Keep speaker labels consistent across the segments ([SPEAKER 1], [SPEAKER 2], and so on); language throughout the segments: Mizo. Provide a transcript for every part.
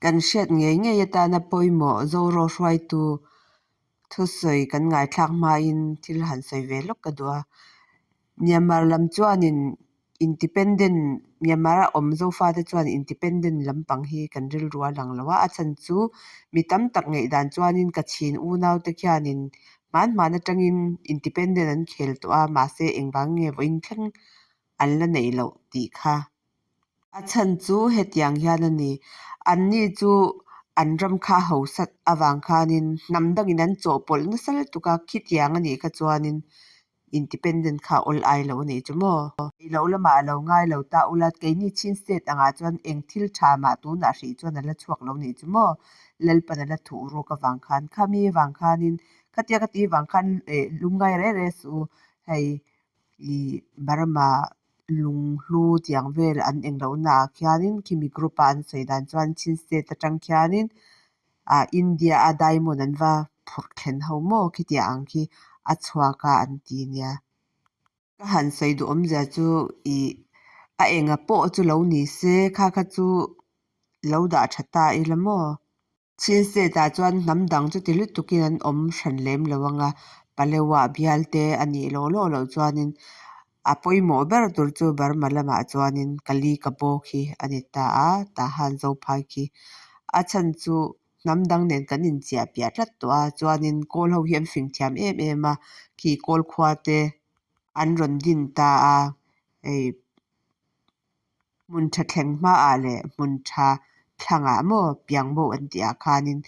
[SPEAKER 1] Kan hriat ngei ngei atana pawimawh Zoro hruaitu thusawi kan ngaithlak hmain thil han sawi ve lawk ka duh a. Myanmar lam chuanin Independent, Myanmar a awm Zofate chuan Independent lampang hi kan rilru a lang lo a, a chhan chu mi tam tak ngaihdan chuanin Kachin unaute khianin hman hman atangin Independent an khel tawh a, mahse engvang nge vawiin thleng an la neih loh tih kha. A chhan chu hetiang hian a ni, anni chu an ram kha hausat avang khanin hnam dangin an chawhpawlh nasa lutuk a, khitiang a nih kha chuanin Independent kha awl ai lo a nih chu maw? Ei loh lamah a lo ngai lo ta ula, keini Chin State angah chuan eng thil tha mah tunah hrih chuan a la chhuak lo nih chu maw? Lalpan a la thuh ruk avang khan, khami avang khanin, khatia ka tih avang khan eh lungngai reh reh suh u, hei ih Burma lunghlu tiang vel an eng lohnaah khianin khimi group a an sawi dan chuan Chin State atang khianin ah India a diamond an va phurh thlen ho maw khitiang ang khi a chhuak a an ti nia. Ka han sawi duh awmzia chu ih a enga pawh chu lo ni se kha kha chu lo dah tha ta ila maw. Chin State ah chuan hnam dang chuti lutukin an awm hran lem lo ang a, Palewa bial te a nih lawh lawh loh chuanin a pawimawh ber tur chu Burma lamah chuanin Kali Kabaw khi a ni ta a, Tahan Zophai khi. A chhan chu hnam dang nen kan inchiah piah tlat tawh a, chuanin Kawl ho hi an fing thiam em em a, khi Kawl khua te an rawn din ta a, hei Hmun tha thleng hmaah leh hmun tha thlangah maw piang bo an tih ah khanin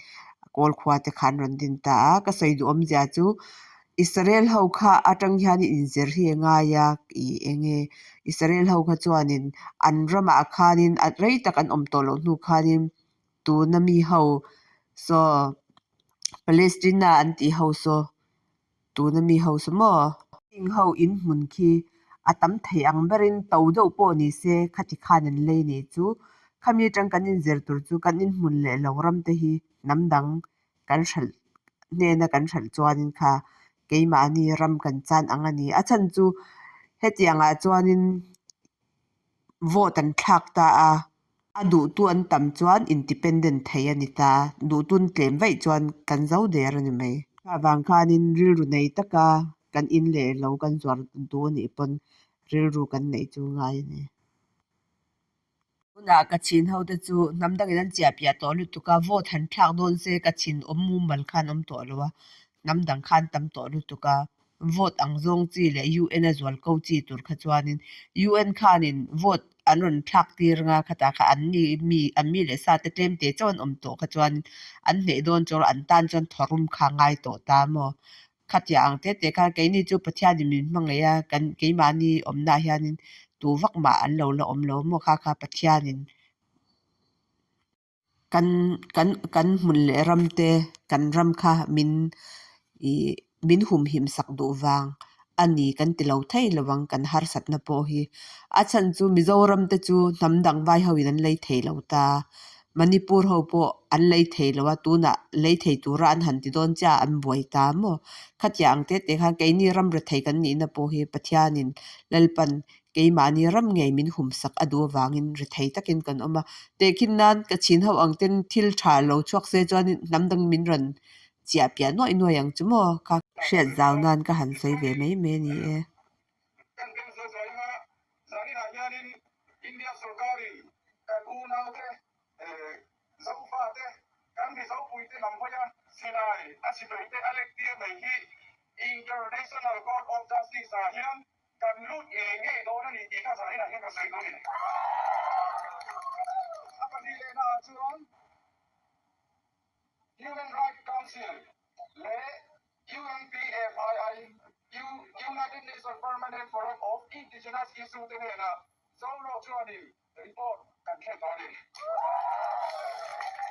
[SPEAKER 1] kawl khua te kha an rawn din ta a, ka sawi duh awmzia chu Israel ho kha atang hian inzir hi a ngai a ih eng nge Israel ho kha chuanin an ramah khanin rei tak an awm tawh loh hnu khanin tuna mi ho saw Palestina an tih ho saw. Tuna mi ho saw maw? Heng ho in hmun khi a tam thei ang berin to deuh pawh ni se khati khan an lei nih chu. Khami atang kan inzir tur chu kan inhmun leh lo ram te hi hnam dang kan hralh hnena kan hralh chuanin kha keimahni ram kan chan ang a ni. A chhan chu hetiangah chuanin vote an thlak ta a. A duhtu an tam chuan independent thei a ni ta, duhtun tlem vaih chuan kan zo der a ni mai. Avang khanin rilru nei taka kan in leh lo kan zuar duh a nih pawn rilru kan neih chu ngai a ni. Tunah ka chin ho te chu hnam dangin an chiah piah tawh lutuk a, vote han thlak dawn se ka chin awm mumal khan awm tawh lo a, hnam dang khan tam tawh lutuk a, vote ang zawng chi leh UN a zual ko chi tur kha chuanin UN khanin vote an rawn thlak tir anga khatah kha an ni mi an mi leh sa te tlem te chauh an awm tawh kha chuan an hneh dawn chuan an tan chuan tharum kha a ngai tawh ta maw khatiang ang te te khan keini chu Pathianin min hmangaih a kan keimahni awmnaah hianin tu vak mah an lo la awm lo maw kha kha Pathianin Kan kan kan hmun leh ram te kan ram kha min ih min humhim sak duh vang a ni kan ti lo thei lo ang kan harsatna pawh hi. A chhan chu Mizoram te chu hnam dang vai ho in an lei thei lo ta, Manipur ho pawh an lei thei lo a, tunah lei thei tura an han ti dawn chiah a an buai ta maw? Khatiang ang te te khan keini ram rethei kan nihna pawh hi Pathianin Lalpan Keimahni ram ngei min humsak a duh avangin rethei takin kan awm a. Tehkhin nan ka chhin ho ang ten thil tha lo chhuak se chuan hnam dang min rawn chiah piah nuaih nuaih ang chu maw? Ka hriat zau nan ka han sawi ve mai mai a ni e.
[SPEAKER 2] Kan keng zawi zawi anga zaninah hianin India sorkarin kan unaute Zofate kan Mizopuite lam hawia silai a sipaite a lek tir mai hi International Court of Justice ah hian Kan lut ngei ngei dawn a ni tih kha zaninah hian ka sawi dawn a ni. A pahnih lehnaah chuan Human Rights Council leh UNPFII, United Nations Permanent Forum of Indigenous Issue te hnenah Zoro chuanin report kan thlen tawh a ni.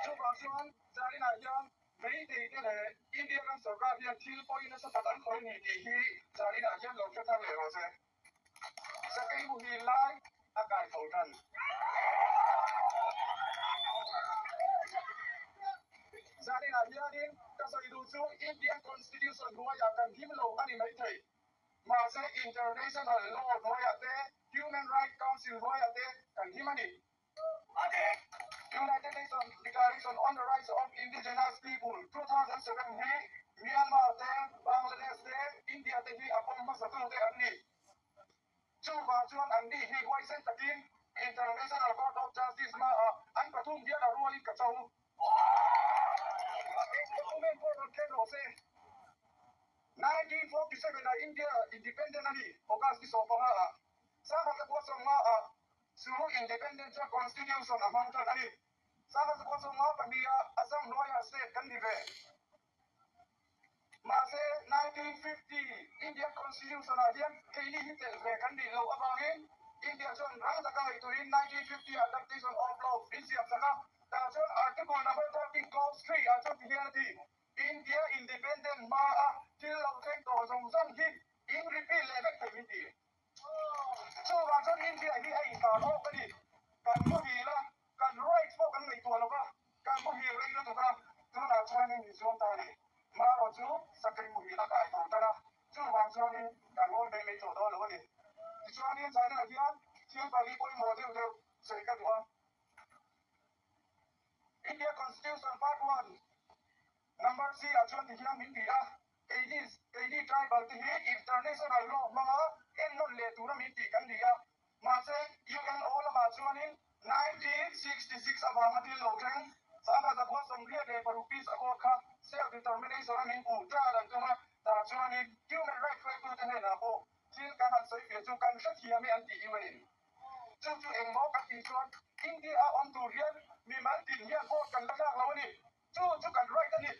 [SPEAKER 2] Chuvang chuan zaninah hian Meitei te leh India ram sorkar hian thil pawhin nasa tak an khawih a ni tih hi zaninah hian lo hre thar leh rawh se. Sakei muhil lai a kai tho tan. Zaninah hianin ka sawi duh chu Indian Constitution hnuaiah kan him lo a ni maithei. Mahse International Law hnuaiah te, Human Rights Council hnuaiah te kan him a ni. United Nations Declaration. a rualin ka cho. Eng document pawh rawn thleng rawh se. 1947 ah India independent a ni, August ni 15 ah. 1950 ah chu independent chuan constitution a hmang tan a ni. 1952 ah Assam hnuaiah state kan ni ve. Mahse, 1950 Indian Constitution ah hian keini hi telh ve kan nih loh avangin India chuan rang taka ngaihtuahin 1950 Adaptation of Law min siam sak a, tah chuan Article number 13 clause 3 ah chuan ti hian a ti, India independent hma a thil lo thleng tawh zawng zawng hi in repeal leh vek thei min ti. Chuvang chuan India hi a intar awk a ni. Kan muhil a, kan rights pawh kan ngaihtuah lo va, kan muhil rei lutuk a, tunah chuanin min zuam ta a ni. Marawh chu sakei muhil a kai tho tan a, chuvang chuanin kan ngawi mai mai tawh dawn lo a ni. Tichuanin China hian thil pali pawimawh deuh deuh sawi ka duh a. India Constitution Part One Number C ah chuan ti hian min ti a, keini keini tribal te hi international law hmanga ennawn leh tura min tih kan ni a, mahse UNO lamah chuanin 1966 avanga thil lo thleng 1986 Peace Accord kha self determination a min puh trial an tum a, tah chuanin human rights hruaitute hnenah pawh thil kan han sawi fiah chu kan hrethiam e an tih hi uain. Chu chu engmaw kan tih chuan India a awm tur hian mimal tin hian vote kan la tlak lo a ni. Chu chu kan right a ni.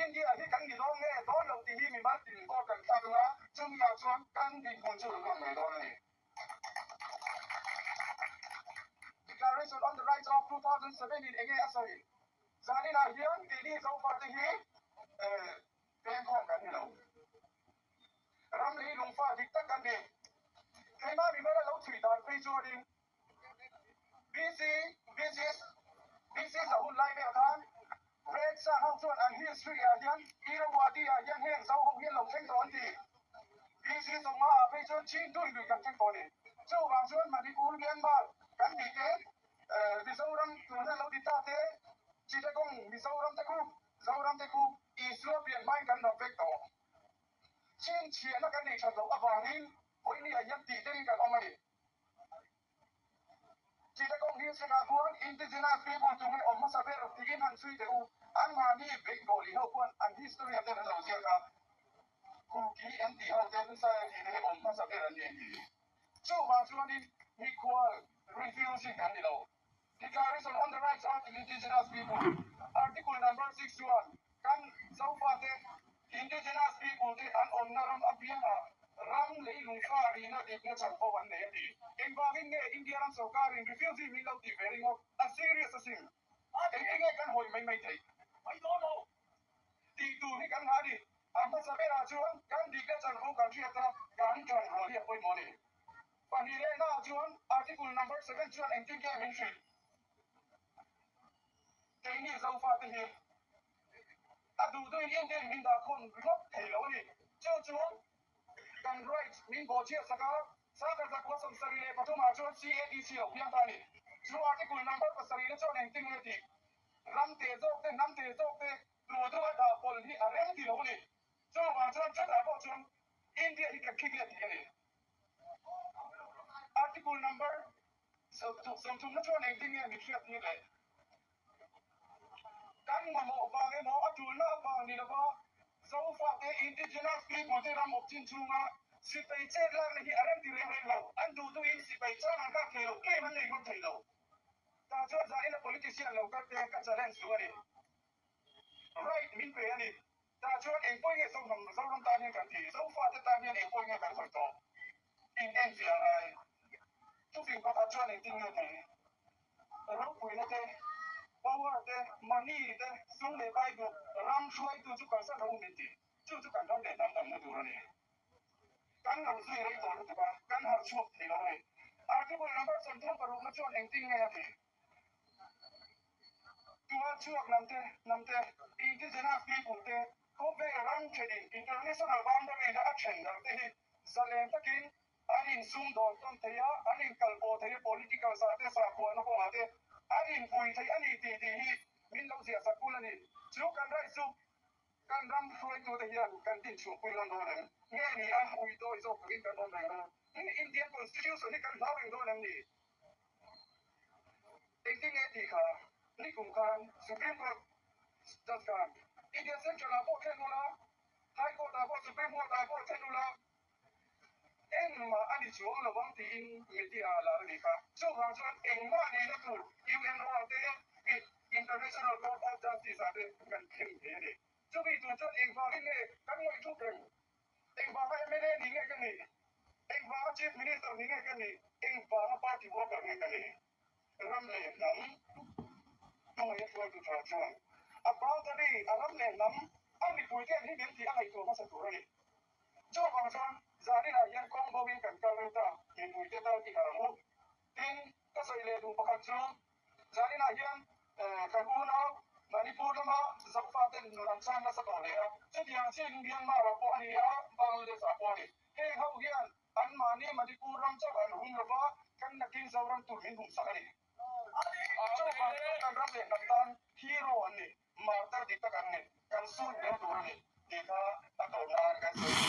[SPEAKER 2] India hi kan ni dawn nge dawn lo tih hi mimal tin vote kan thlak anga chumi ah chuan kan dinhmun chu rawn lang mai dawn a ni. Declaration on the Rights of 2007 in enge a sawi? Zaninah hian keini Zofate hi pengkhawm kan ni lo. Ram lei lungfa dik tak kan ni. Keimah mimala lo chhui dan phei chuanin BC BC BC za hun lai vel khan Red Star ho chuan an history ah hian Irrawaddy ah hian heng zo ho hian lo thleng tawh an ti. BC 50 ah phei chuan Chin dun lui kan thleng tawh a ni. Chuvang chuan Manipur Myanmar kan tih te Mizoram tuna lo ti ta te Chittagong Mizoram te khu Zoram te khu Isua pian hmain kan ram vek tawh. Chhinchhiahna kan neih that loh avangin vawiini ah hian tih deuhin kan awm a ni. Chittagong Hills hetah khuan Indigenous people chung hi awm hmasa ber tiin han chhui teh u. Anmahni Bengali ho khuan an history ah ten an lo ziak a, Kuki an tih ho te Lusai an tih te hi awm hmasa ber an ni an ti. Chuvang chuanin mikhual, refugee, kan ni lo. Declaration on the Rights of Indigenous People, Article number 6 chuan kan Zofate, Indigenous people, te an awmna ram apiangah ram leilung fa rihna dikna chanvo an nei a ti. Engvangin nge India ram sorkarin refugee min lo tih ve ringawt? A serious asin. Engtinge kan hawi mai mai theih? Tih tur hi kan ngah a ni. A hmasa berah chuan kan dikna chanvo kan hriat a, kan ṭanrual hi a pawimawh a ni. Pahnih leh naah chuan Article number 7 chuan engtin nge min hrilh? Keini Zofate hi a duh duhin Indian min dah khawm ringawt thei lo a ni. Chu chu kan rights min bawhchhiat sak a, 1973 ah chuan CADC lo piang ta a ni. Chu Article number pasarih na chuan engtin nge tih? Ram teh zawk te, hnam teh zawk te duh duh a dah pawlh hi a rem ti lo a ni. Chuvang chuan chutah pawh chuan India hi kan khik let tih a ni. Article number 30 na chuan engtin nge min hriat tir le? Kan mamawh vang emaw a tulna avang ni lova Zofate, indigenous people, te ram awp chin chhunga sipai chet lakna hi a rem ti reng reng lo. An duh duhin sipai chang an kak thei lo, claim an nei ngawt thei lo. Tah chuan zanin a politician lo kal te ka challenge duh a ni. Right min pe a ni. Tah chuan eng pawh nge Zoram Zoram tan hian kan ti? Zofate tan hian eng pawh nge kan sawi tawh? In enfiah a ngai. Chufing pakhat chuan engtin nge ti? Ropuina te, power te, money te, sum leh pai duh ram hruaitu chu kalsan rawh u min ti. Chu chu kan ram leh hnam damna tur a ni. Kan lo zui rei tawh lutuk a, kan harh chhuak thei lo a ni. Article number 36 na chuan engtin nge a ti? Tual chhuak lam te, hnam te, indigenous people te, khawvel ram thenin international boundary na a then darh te hi zalen takin an insumdawn tawn thei a, an inkalpawh thei a, political zah te, sakhuana kawngah te an inpui thei a ni tih tih hi min lo ziah sak bul a ni. Chu kan right chu kan ram hruaitute hian kan dinchhuahpui dawn dawn em? Nge ni a ui dawi zawk takin kan awm reng dawn? Indian constitution hi kan hlau reng dawn em ni? Engtin nge tih kha? Nikum khan Supreme Court judge khan India Central ah pawh thlen ula, High Court ah pawh Supreme Court ah pawh thlen ula, engmah a ni chuang lo ang tiin media ah lar a ni kha. Chuvang chuan engmah nihna tur UNO ah te, International Court of Justice ah te kan thlen thei a ni. Chumi tur chuan engvangin nge kan ngaihthuk reng? Engvanga mla ni nge ka nih? Engvanga Chief Minister ni nge ka nih? Engvanga party worker nge ka nih? Ram leh hnam hmangaih a hruaitu tha chuan a boundary, a ram leh hnam, a mipuite an him em tih a ngaihtuah hmasa tur a ni. Chuvang chuan zaninah hian kawng bo in kan kal reng ta, mipuite tal tih harh ang u. Tin, ka sawi leh duh pakhat chu zaninah hian kan unau Manipur lama Zofaten nun an chhan nasa tawh hle a, chutiang chin Myanmar ah pawh a ni a, Bangladesh ah pawh a ni. Heng ho hian Anmahni Manipur ram chauh an hum lova, kan nakin Zoram tur min hum sak a ni. Chuvang chuan kan ram leh hnam tan hero an ni, martyr dik tak an ni, kan sun ber tur a ni tih kha a tawp nan kan sawi.